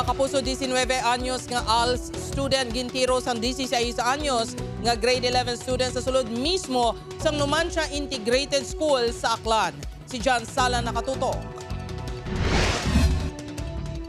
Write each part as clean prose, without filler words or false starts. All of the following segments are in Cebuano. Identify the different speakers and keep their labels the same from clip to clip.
Speaker 1: Mga kapuso, 19 anyos nga ALS student gintiro sang 16 anyos nga grade 11 student sa sulod mismo sang Numancia Integrated School sa Aklan. Si John Sala, nakatutok.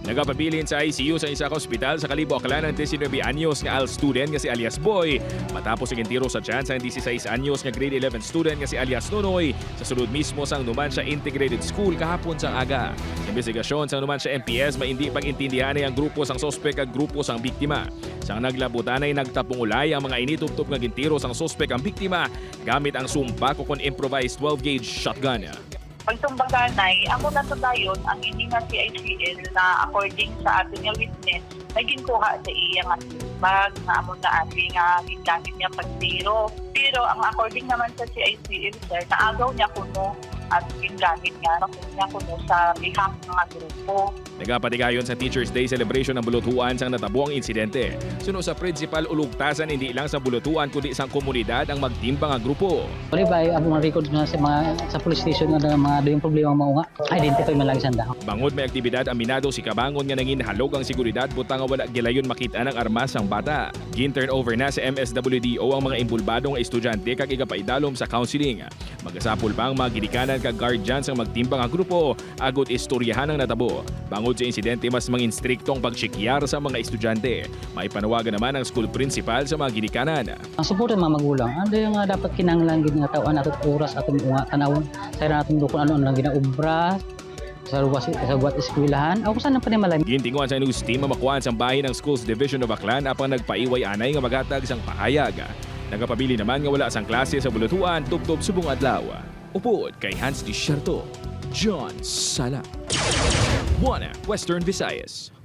Speaker 2: Nagapabilin sa ICU sa isa ka ospital sa Kalibo, Aklan ang 19 anyos nga ALS student nga si alias Boy matapos ang tiro sa tiyan sa 16 anyos nga grade 11 student nga si alias Nonoy sa sulod mismo sang Numancia Integrated School kahapon sang aga. Sa investigasyon sa Numancia MPS, may hindi pag-intindihan ang grupo sang sospek ag grupo sang biktima. Sang naglabutan ay nagtapungulay ang mga inituptop nga gintiro sang sospek ang biktima gamit ang sumpak o kon improvised 12-gauge shotgun.
Speaker 3: Pagtumbaganay, amo na sa dayon ang ini nga CICL na according sa ating nga witness na ginkuha sa iya nga bag nga amo na ating nga gingamit niya pagtiro. Pero ang according naman sa CICL, sir, naagaw niya kuno at gingamit nga niya kuno sa bihak nga grupo.
Speaker 2: Nagapatigayon sa Teacher's Day celebration ng Bulotuan sang natabuang insidente. Suno sa principal, ulugtasan hindi lang sa Bulotuan kundi sa komunidad ang magtimbang ang grupo.
Speaker 4: Wala ba ang mga record na sa mga sa police station nga mga yung problema mo nga identify man lang isang dahon.
Speaker 2: Bangod may aktibidad, aminado si Kabangon nga nangin halog ang seguridad butang nga wala gilayon makita ng armas ang bata. Gin-turn over na sa MSWDO ang mga imbulbadong estudyante kag igapaidalom sa counseling. Magasapol pa ang mga gidikanan kag guardians ang magtimbang ang grupo agot istoryahan ang natabo. Bangod sa insidente, mas mangin striktong pagtsikyar sa mga estudyante. May panawagan naman ang school principal sa mga gidikanan.
Speaker 4: Ang suporta ng mga magulang, ano yung nga dapat kinahanglan gid nga tawon ato oras atong nga tanawon sa natin kung ano ang ginaubra sa ruwas sa buhat eskwelahan o kung saan ang panimalay.
Speaker 2: Gintinguan sa news team ang makuhaan sang bahin ng Schools Division of Aklan apang nagpaiway anay nga magatag sang pahayag. Nagapabili naman nga wala sang klase sa Bulotuan tubtob subong adlaw. Upod kay Hans Desierto, John Sala. One Western Visayas.